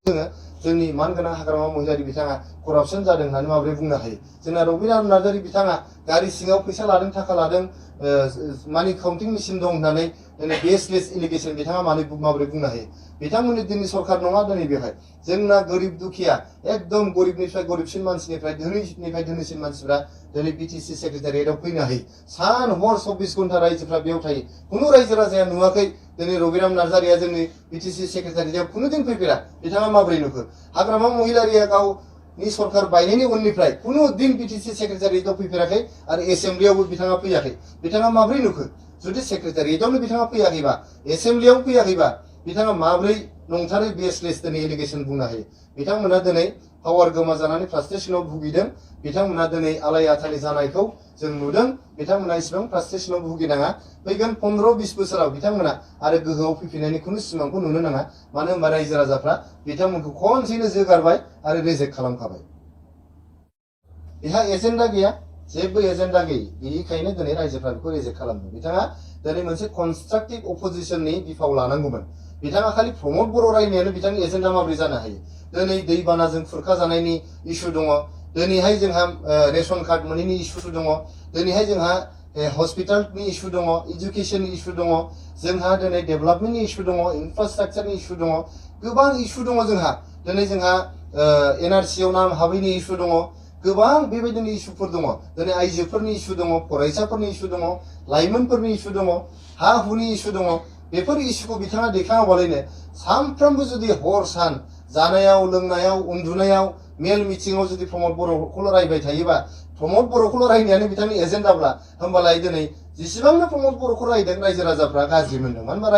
जोङो जोंनि मानगोनां हाग्रामा महिलारि बिथाङा करापसन जादों होननानै माबोरै बुंनो हायो। जोंना रबिराम नार्जारि बिथाङा गारि सिङाव फैसा लादों, थाखा लादों, मानि काउन्टिं मेसिन दं होननानै दिनै बेसलेस एलिगेसन बिथाङा माबोरै बुंनो हायो। बिथांमोननि दिनै सरखार नङा दिनै बेवहाय जोंना गोरिब दुखिया एकदम गरिबनिफ्राय गरिबसिन मानसिनिफ्राय धोनिनिफ्राय धोनिसिन मानसिफ्रा दिनै बिटिसि सेक्रेटारियेटआव फैनो हायो। सान हर 24 घन्टा रायजोफ्रा बेयाव थायो। खुनु रायजो राजाया नुवाखै दिनै रबिराम नार्जारिया जोंनि बिटिसि सेक्रेटारियेटआव खुनु दिन फैफेरा। बिथाङा माबोरै नुखो? हाग्रामा महिलारिया गावनि सरखार बायनायनि उननिफ्राय खुनु दिन बिटिसि सेक्रेटारियेटआव फैफेराखै आरो एसेम्ब्लियावबो बिथाङा फैयाखै। बिथाङा माबोरै नुखो? जुदि सेक्रेटारियेटआवनो बिथाङा फैयाखैबा, एसेम्ब्लियाव फैयाखैबा, बिथाङा माबोरै नंथारै बेसलेस दिनै एलिगेसन बुंनो हायो? बिथांमोना दिनै पावार गोमाजानानै फ्रास्ट्रेसनाव भुगिदों। बिथांमोना दिनै आलाय आथानि जानायखौ जों नुदों। बिथांमोना इसेबां फ्रास्ट्रेसनाव भुगिनाङा। फैगोन 15-20 बोसोराव बिथांमोना आरो गोहोआव फैफिननायनि खुनु सिमांखौ नुनो नाङा। मानो होनबा रायजो राजाफ्रा बिथांमोनखौ खनसेनो जोगारबाय आरो रिजेक्ट खालामखाबाय। बेहा एजेन्डा गैया, जेबो एजेन्डा गैयै। बेनिखायनो दिनै रायजोफ्रा बेखौ रिजेक्ट खालामदों। बिथाङा दिनै मोनसे कनस्ट्राक्टिभ अपोजिशननि बिफाव लानांगौमोन। बिथाङा खालि प्रमद बर' रायनायानो बिथांनि एजेन्डा माबोरै जानो हायो? दिनै दैबानाजों खुरखा जानायनि इस्यु दङ। दिनैहाय जोंहा रेशन कार्ड मोनैनि इस्यु दङ। दिनैहाय जोंहा हस्पिटालनि इस्यु दङ, इडुकेसननि इस्यु दङ, जोंहा दिनै डेभेलपमेन्टनि इस्यु दङ, इनफ्रास्ट्राक्चारनि इस्यु दङ, गोबां इस्यु दङ जोंहा। दिनै जोंहा एनआरसियाव नाम हाबैनि इस्यु दङ। गोबां बेबायदिनो इस्युफोर दङ। दिनै आइजोफोरनि इस्यु दङ, फरायसाफोरनि इस्यु दङ, लाइमोनफोरनि इस्यु दङ, हा हुनि इस्यु दङ। बेफोर इस्युखौ बिथाङा दैखाङाबालायनो सानफ्रोमबो जुदि हर सान जानायाव, लोंनायाव, उन्दुनायाव, मेल मिटिङाव जुदि प्रमद बर'खौल' रायबाय थायोबा, प्रमद बर'खौल' रायनायानो बिथांनि एजेन्डाब्ला, होमबालाय दिनै जेसेबांनो प्रमद बर'खौ रायदों रायजो राजाफ्रा गाज्रि मोनदों। मानो होनबा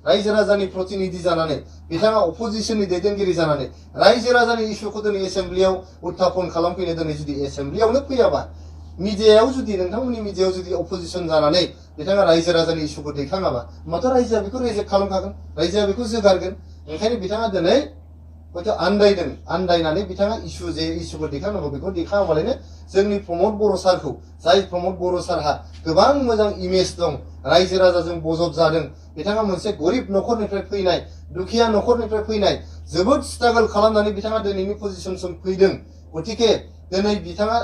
रायजो राजानि प्रतिनिधि जानानै, बिथाङा अपोजिशननि दैदेनगिरि जानानै रायजो राजानि इस्युखौ दिनै एसेम्ब्लियाव उत्थापन खालामफैनो दिनै जुदि एसेम्ब्लियावनो फैयाबा, मिडियायाव जुदि नोंथांमोननि मिडियायाव जुदि अपोजिशन जानानै बिथाङा रायजो राजानि इस्युखौ दैखाङाबा, होमबाथ' रायजोआ बेखौ रिजेक्ट खालामखागोन, रायजोआ बेखौ जोगारगोन। ओंखायनो बिथाङा दिनै हयथ' आन्दायदों। आन्दायनानै बिथाङा इस्युखौ दैखांनांगौ बेखौ दैखाङाबालायनो जोंनि प्रमद बर' सारखौ, जाय प्रमद बर' सारहा गोबां मोजां इमेज दं, रायजो राजाजों बजब जादों, बिथाङा मोनसे गरिब न'खरनिफ्राय फैनाय, दुखिया न'खरनिफ्राय फैनाय, जोबोद स्ट्रागल खालामनानै बिथाङा दिनैनि पजिशनसिम फैदों। गतिके दिनै बिथाङा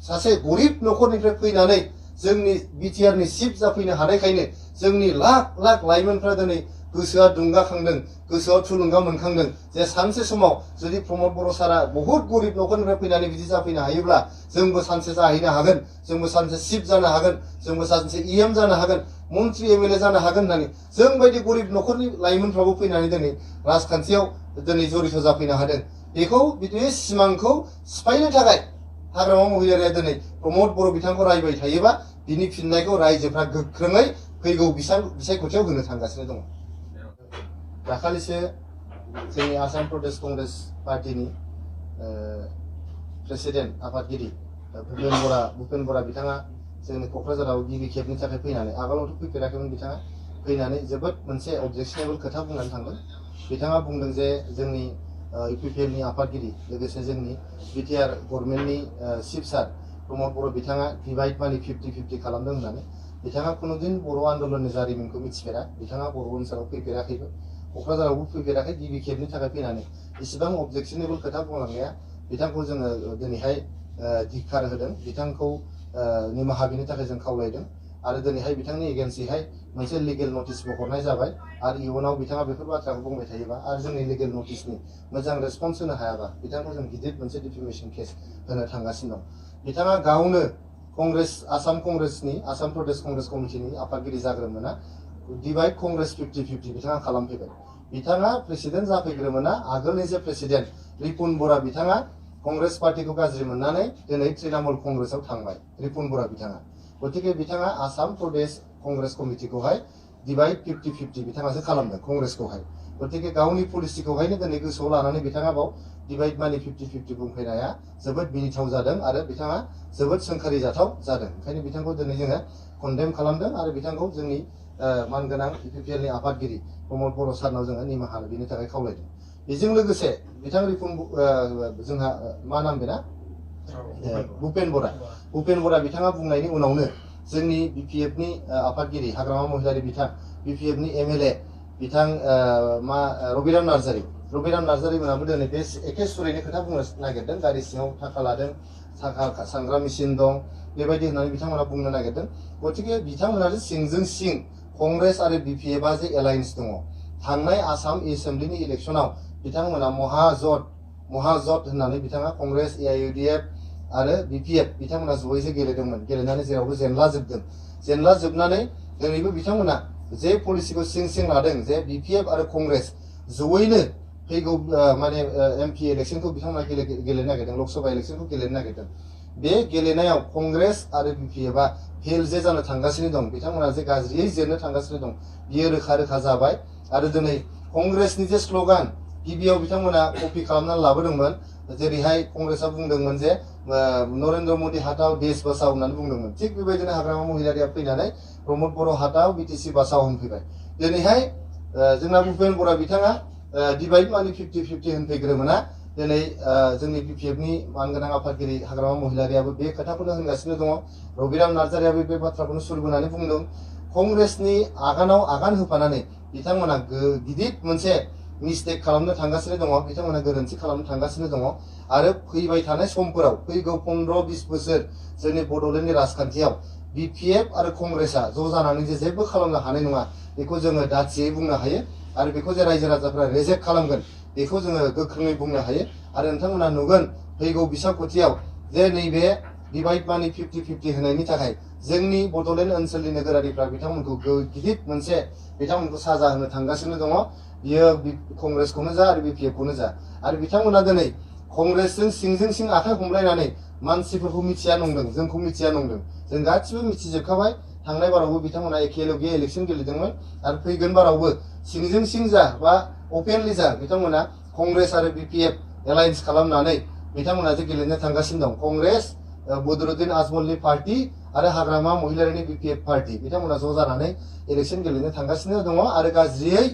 सासे गरिब न'खरनिफ्राय फैनानै जोंनि बिटिआरनि चिफ जाफैनो हानायखायनो जोंनि लाख लाख लाइमोनफ्रा दिनै गोसोआ दुंगाखांदों, गोसोआव थुलुंगा मोनखांदों जे सानसे समाव जुदि प्रमद बर' सारा बहुद गरिब न'खरनिफ्राय फैनानै बिदि जाफैनो हायोब्ला जोंबो सानसे जाहैनो हागोन, जोंबो सानसे चिफ जानो हागोन, जोंबो सानसे इएम जानो हागोन, मन्त्रि एमएलए जानो हागोन होननानै जों बायदि गरिब न'खरनि लाइमोनफ्राबो फैनानै दिनै राजखान्थियाव दिनै जड़ित जाफैनो हादों। बेखौ बे सिमांखौ सिफायनो थाखाय हाग्रामा महिलारिया दिनै प्रमद बर' बिथांखौ रायबाय थायोबा बिनि फिननायखौ रायजोफ्रा गोख्रोङै फैगौ बिसायख'थियाव होनो थांगासिनो दङ। दाखालिसो जोंनि आसाम प्रदेश कंग्रेस पार्टीनि प्रेसिडेन्ट आफादगिरि भुपेन बरा बिथाङा जोंनि क'क्राझाराव गिबि खेबनि थाखाय फैनानै, आगोलावथ' फैफेराखैमोन बिथाङा, फैनानै जोबोद मोनसे अबजेक्शनेबल खोथा बुंनानै थांदों। बिथाङा बुंदों जे जोंनि इउपिपिएलनि आफादगिरि लोगोसे जोंनि बिटिआर गभर्नमेन्टनि चिफ सार प्रमद बर' बिथाङा डिभाइड मानि 50-50 खालामदों होननानै। बिथाङा खुनुदिन बर' आन्दलननि जारिमिनखौ मिथिफेरा, बिथाङा बर' ओनसोलाव फैफेराखैबो, क'क्राझारावबो फैफेराखै। गिबि खेबनि थाखाय फैनानै इसेबां अबजेक्शनेबल खोथा बुंलांनाया बिथांखौ जोङो दिनैहाय धिक्कार होदों, बिथांखौ निमाहा बिनो थाखाय जों खावलायदों। आरो दिनैहाय बिथांनि एगेन्स्टैहाय मोनसे लिगेल नटिसबो हरनाय जाबाय। आरो इयुनाव बिथाङा बेफोर बाथ्राखौ बुंबाय थायोबा आरो जोंनि लिगेल नटिसनि मोजां रेसपन्स होनो हायाबा बिथांखौ जों गिदिर मोनसे डिफेमेशन केस होनो थांगासिनो दं। बिथाङा गावनो कंग्रेस, आसाम कंग्रेसनि, आसाम प्रदेश कंग्रेस कमिटिनि आफादगिरि जाग्रोमोना डिभाइड कंग्रेस 50-50 बिथाङा खालामफैबाय। बिथाङा प्रेसिडेन्ट जाफैग्रोमोना आगोलनि जे प्रेसिडेन्ट रिपुन बरा बिथाङा कंग्रेस पार्टीखौ गाज्रि मोननानै दिनै तृणमूल कंग्रेसआव थांबाय रिपुन बरा बिथाङा। गतिके बिथाङा आसाम प्रदेश कंग्रेस कमिटिखौहाय डिभाइड 50-50 बिथाङासो खालामदों कंग्रेसखौहाय। गतिके गावनि पलिसिखौहायनो दिनै गोसोआव लानानै बिथाङा बाव डिभाइड मानि 50-50 बुंफैनाया जोबोद मिनिथाव जादों आरो बिथाङा जोबोद सोंखारि जाथाव जादों। ओंखायनो बिथांखौ दिनै जोङो कन्डेम खालामदों आरो बिथांखौ जोंनि मानगोनां इउपिपिएलनि आफादगिरि प्रमद बर' सारनाव जोङो निमाहा बिनो थाखाय खावलायदों। बेजों लोगोसे बिथां रिपुन जोंहा मा नाम बेना भुपेन बरा बिथाङा बुंनायनि उनावनो जोंनि बिपिएफनि आफादगिरि हाग्रामा महिलारि बिथां, बिपिएफनि एमएलए बिथां रबिराम नार्जारि रबिराम नार्जारि मोनाबो दिनै बे एखे सुरैनि खोथा बुंनो नागिरदों गारि सिङाव थाखा लादों थाखा सांग्रा मेसिन दं बेबायदि होननानै बिथांमोना बुंनो नागिरदों गतिके बिथांमोना जे सिंजों सिं कंग्रेस आरो बिपिएफआ जे एलायन्स दङ थांनाय आसाम एसेम्ब्लिनि इलेक्सनाव बिथांमोना महाजोट होननानै बिथाङा कंग्रेस एआइइउडिएफ आरो बिपिएफ बिथांमोना जयैसो गेलेदोंमोन गेलेनानै जेरावबो जेनलाजोबनानै दिनैबो बिथांमोना जे पलिसिखौ सिं लादों जे बिपिएफ आरो कंग्रेस जयैनो फैगौ माने एमपि इलेक्सनखौ बिथांमोना गेलेनो नागिरदों लकसभा इलेक्सनखौ गेलेनो नागिरदों बे गेलेनायाव कंग्रेस आरो बिपिएफआ फेल जे जानो थांगासिनो दं बिथांमोना जे गाज्रियै जेननो थांगासिनो दं बियो रोखा जाबाय आरो दिनै कंग्रेसनि जे स्ल'गान गिबियाव बिथांमोना कपि खालामनानै लाबोदोंमोन जेरैहाय कंग्रेसआ बुंदोंमोन जे नरेन्द्र मदि हाटाव देश बासाव होननानै बुंदोंमोन थिग बेबायदिनो हाग्रामा महिलारिया फैनानै प्रमद बर' हाटाव बिटिसि बासाव होनफैबाय दिनैहाय जोंना भुपेन बरा बिथाङा डिभाइड माने 50-50 होनफैग्रोमोना दिनै जोंनि बिपिएफनि मानगोनां आफादगिरि हाग्रामा महिलारियाबो बे खोथाखौनो होनगासिनो दङ रबिराम नार्जारियाबो बे बाथ्राखौनो सुर बोनानै बुंदों कंग्रेसनि आगानाव आगान होफानानै बिथांमोना गिदिर मोनसे मिस्टेक खालामनो थांगासिनो दङ बिथांमोना गोरोन्थि खालामनो थांगासिनो दङ आरो फैबाय थानाय समफोराव फैगौ 15-20 बोसोर जोंनि बड'लेण्डनि राजखान्थियाव बिपिएफ आरो कंग्रेसआ ज' जानानै जे जेबो खालामनो हानाय नङा बेखौ जोङो दाथियै बुंनो हायो आरो बेखौ जे रायजो राजाफ्रा रेजेक्ट खालामगोन बेखौ जोङो गोख्रोङै बुंनो हायो आरो नोंथांमोना नुगोन फैगौ बिसायख'थियाव जे नैबे डिभाइड मानि 50-50 होनायनि थाखाय जोंनि बड'लेण्ड ओनसोलनि नोगोरारिफ्रा बिथांमोनखौ गिदिर मोनसे बिथांमोनखौ साजा होनो थांगासिनो दङ बियो कंग्रेसखौनो जा आरो बिपिएफखौनो जा आरो बिथांमोना दिनै कंग्रेसजों सिंजों सिं आखाइ हमलायनानै मानसिफोरखौ मिथिया नंदों जोंखौ मिथिया नंदों जों गासिबो मिथिजोबखाबाय थांनाय बारावबो बिथांमोना एखेलगे इलेक्सन गेलेदोंमोन आरो फैगोन बारावबो सिंजों सिं जा बा अपेनलि जा बिथांमोना कंग्रेस आरो बिपिएफ एलायन्स खालामनानै बिथांमोना जे गेलेनो थांगासिनो दं कंग्रेस बदरुद्दिन आजमलनि पार्टी आरो हाग्रामा महिलारिनि बिपिएफ पार्टी बिथांमोना ज' जानानै इलेक्सन गेलेनो थांगासिनो दङ आरो गाज्रियै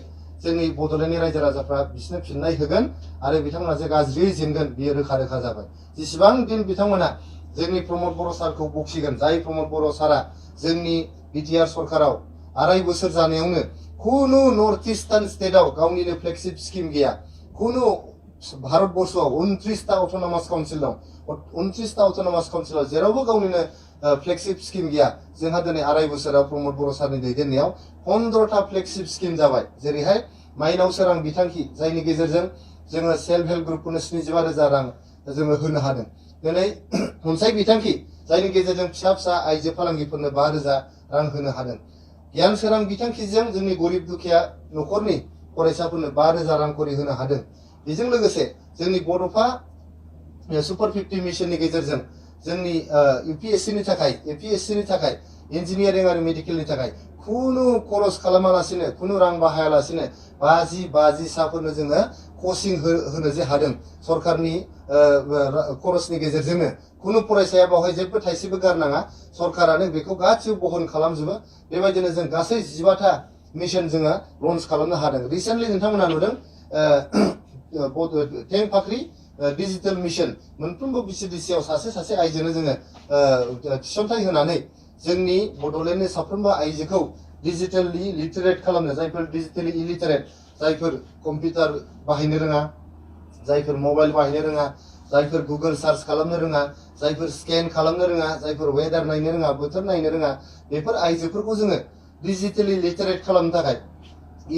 जोंनि बड'लेण्डनि रायजो राजाफ्रा बिसोरनो फिननाय होगोन आरो बिथांमोना जे गाज्रियै जेनगोन बियो रोखा जाबाय जेसेबां दिन बिथांमोना जोंनि प्रमद बर' सारखौ बखिगोन जाय प्रमद बर' सारा जोंनि बिटिआर सरकाराव 2.5 बोसोर जानायावनो खुनु नर्थ इस्टार्न स्टेटआव गावनिनो फ्लेगशिप स्किम गैया खुनु भारतबर्षआव 29टा अट'नमास काउन्सिल दं 29टा अट'नमास काउन्सिलाव जेरावबो गावनिनो फ्लेगशिप स्किम गैया जोंहा दिनै 2.5 बोसोराव प्रमद बर' सारनि दैदेननायाव 15टा फ्लेगशिप स्किम जाबाय जेरैहाय माइनाव सोरां बिथांखि जायनि गेजेरजों जोङो सेल्फ हेल्प ग्रुपफोरनो 75,000 रां जोङो होनो हादों दिनै अनसाय बिथांखि जायनि गेजेरजों फिसा आइजो फालांगिफोरनो 5,000 रां होनो हादों गियान सोरां बिथांखिजों जोंनि गरिब दुखिया न'खरनि फरायसाफोरनो 5,000 रां करि होनो हादों बेजों लोगोसे जोंनि बड'फा सुपार 50 मिशननि गेजेरजों जोंनि एपिएससिनि थाखाय इन्जिनियारिं आरो मेडिकेलनि थाखाय खुनु खरस खालामालासिनो खुनु रां बाहायालासिनो 50 साफोरनो जोङो कचिं होनो जे हादों सरकारनि खरसनि गेजेरजोंनो खुनु फरायसाया बावहाय जेबो थाइसेबो गारनाङा सरकारानो बेखौ गासिबो बहन खालामजोबो बेबायदिनो जों गासै 15टा मिशन जोङो लन्च खालामनो हादों रिसेन्टलि नोंथांमोना नुदों टें फाख्रि डिजिटेल मिशन मोनफ्रोमबो बिसिडिसिआव सासे आइजोनो जोङो थिसनथाइ होनानै जोंनि बड'लेण्डनि साफ्रोमबो आइजोखौ डिजिटेलि लिटारेट खालामनो जायफोर डिजिटेलि इलिटारेट जायफोर कम्पिउटार बाहायनो रोङा जायफोर मबाइल बाहायनो रोङा जायफोर गुगल सार्च खालामनो रोङा जायफोर स्केन खालामनो रोङा जायफोर वेदार नायनो रोङा बोथोर नायनो रोङा बेफोर आइजोफोरखौ जोङो डिजिटेलि लिटारेट खालामनो थाखाय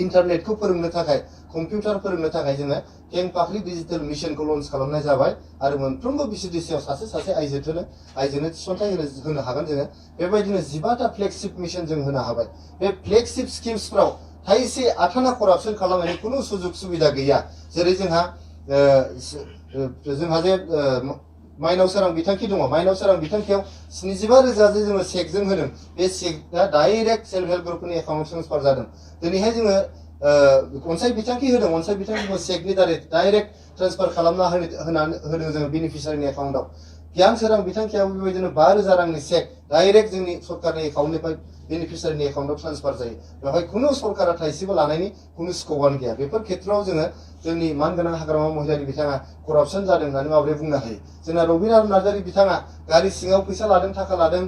इन्टारनेटखौ फोरोंनो थाखाय कम्पिउटार फोरोंनो थाखाय जोङो टें फाख्रि डिजिटेल मिशनखौ लन्च खालामनाय जाबाय आरो मोनफ्रोमबो बिसिडिसिआव सासे आइजोनो थिसनथाइ होनो हागोन जोङो बेबायदिनो 15टा फ्लेगशिप मिशन जों होनो हाबाय बे फ्लेगशिप स्किम्सफ्राव थाइसे आथाना करापसन खालामनायनि खुनु सुजुग सुबिदा गैया जेरै जोंहा जे माइनाव सोरां बिथांखि दङ माइनाव सोरां बिथांखियाव 75,000 जे जोङो चेकजों होदों बे चेकआ डाइरेक्ट सेल्फ हेल्प ग्रुपनि एकाउन्टआव ट्रेन्सफार जादों दिनैहाय जोङो अनसाय बिथांखि होदों अनसाय बिथांखिखौ चेकनि दारै डाइरेक्ट ट्रेन्सफार खालामना होदों जोङो बेनिफिसियारिनि एकाउन्टआव गियान सोरां बिथांखियाबो बेबायदिनो 5,000 रांनि चेक डाइरेक्ट जोंनि सरकारनि एकाउन्टनिफ्राय बेनिफिसियारिनि एकाउन्टआव ट्रान्सफार जायो बेवहाय खुनु सरकारा थाइसेबो लानायनि खुनु स्क'पआनो गैया बेफोर खेत्रआव जोङो जोंनि मानगोनां हाग्रामा महिलारि बिथाङा करापसन जादों होननानै माबोरै बुंनो हायो जोंना रबिराम नार्जारि बिथाङा गारि सिङाव फैसा लादों थाखा लादों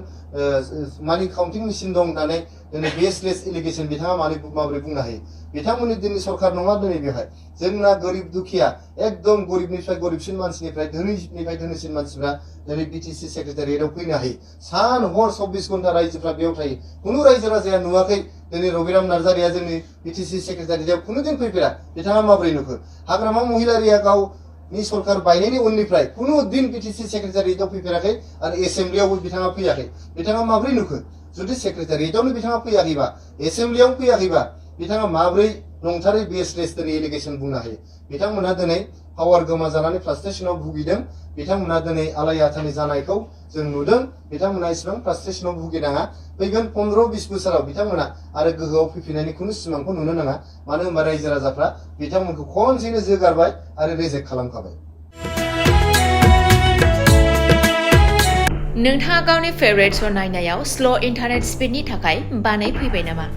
मानि काउन्टिं मेसिन दं होननानै दिनै बेसलेस एलिगेसन बिथाङा माबोरै बुंनो हायो बिथांमोननि दिनै सरखार नङा दिनै बेवहाय जोंना गोरिब दुखिया एकदम गरिबनिफ्राय गरिबसिन मानसिनिफ्राय धोनिनिफ्राय धोनिसिन मानसिफ्रा दिनै बिटिसि सेक्रेटारियेटआव फैनो हायो सान हर 24 घन्टा रायजोफ्रा बेयाव थायो कुनु रायजो राजाया नुवाखै दिनै रबिराम नार्जारिया जोंनि बिटिसि सेक्रेटारियेटआव कुनु दिन फैफेरा बिथाङा माबोरै नुखो हाग्रामा महिलारिया गावनि सरखार बायनायनि उननिफ्राय कुनु दिन बिटिसि सेक्रेटारियेटआव फैफेराखै आरो एसेम्ब्लियावबो बिथाङा फैयाखै बिथाङा माबोरै नुखो जुदि सेक्रेटारियेटआवनो बिथाङा फैयाखैबा एसेम्ब्लियाव फैयाखैबा बिथाङा माबोरै नंथारै बेसलेस दिनै एलिगेसन बुंनो हायो बिथांमोना दिनै पावार गोमाजानानै फ्रास्ट्रेसनाव भुगिदों बिथांमोना दिनै आलाय आथानि जानायखौ जों नुदों बिथांमोना इसेबां फ्रास्ट्रेसनाव भुगिनाङा फैगोन 15-20 बोसोराव बिथांमोना आरो गोहोआव फैफिननायनि खुनु सिमांखौ नुनो नाङा मानो होनबा रायजो राजाफ्रा बिथांमोनखौ खनसेनो जोगारबाय आरो रिजेक्ट खालामखाबाय नोंथाङा गावनि फेभरेट श' नायनायाव स्ल' इन्टारनेट स्पिडनि थाखाय बानाय फैबाय नामा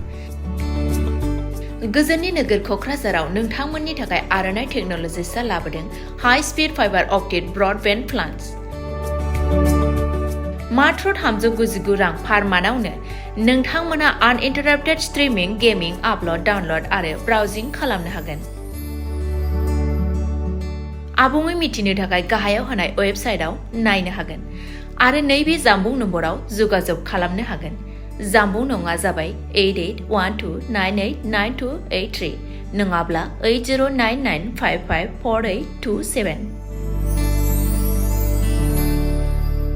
गोजोननि नोगोर क'क्राझाराव नोंथांमोननि थाखाय आर'नाइ टेक्न'लजिसआ लाबोदों high speed fibre optic broadband plans मात्र 399 रां पार मान्थआवनो नोंथांमोना आनइन्टाराप्टेड स्ट्रिमिं गेमिं आपल'ड डाउनल'ड आरो ब्राउजिं खालामनो हागोन आबुङै मिथिनो थाखाय गाहायाव होनाय वेबसाइटआव नायनो हागोन आरो नैबे जामबुं नम्बराव जगाजग खालामनो हागोन जामबुं नङा जाबाय 8812989283 नङाब्ला 8099554827